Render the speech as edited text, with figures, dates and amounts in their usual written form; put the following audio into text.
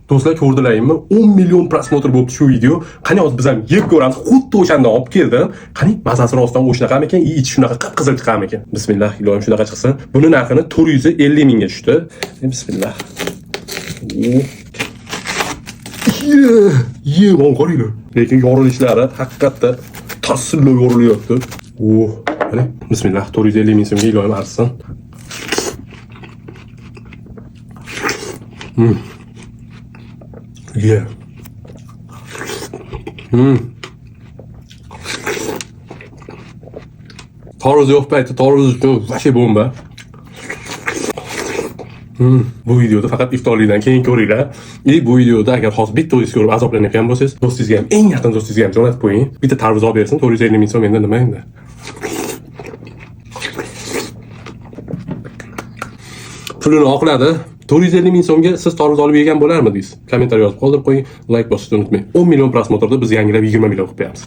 Do'stlar, ko'rdilaringmi? 10 million просмотр bo'libdi shu video. Qani, hozir biz ham yeb ko'ramiz. Xuddi o'shandan olib keldim. Qani, mazasi rostdan o'shanaqamikan? И ichi shunaqa qip-qizil chiqarmikan? Bismillah, iloyim shunaqa chiqsin. Buni narxini 450 mingga tushdi. Bismillah. Ye, ye, mana qaranglar. Lekin yorilishlari haqiqatda tarsillab yorilyapti. Oh, qani, bismillah, 450 ming so'mga iloyim arzisin. Ye. Tarvuz yo'q payti tarvuz uchun вообще bomba. Bu videoda faqat iftorlikdan keyin ko'ringlar. И bu videoda agar hozir bitta o'zingiz ko'rib azoblanayotgan bo'lsangiz, do'stingizga ham, eng yaqin do'stingizga ham jo'natib qo'ying. Bitta tarvuz olib bersin, 450 ming so'm endi nima endi? Pulini oqladi. 450 ming so'mga siz tarvuz olib yegan bo'larmidingiz? Kommentariy yozib qoldirib qo'ying, like bosishni unutmang. 10 million просмотрda biz yangilab 20 million qilib qo'yamiz.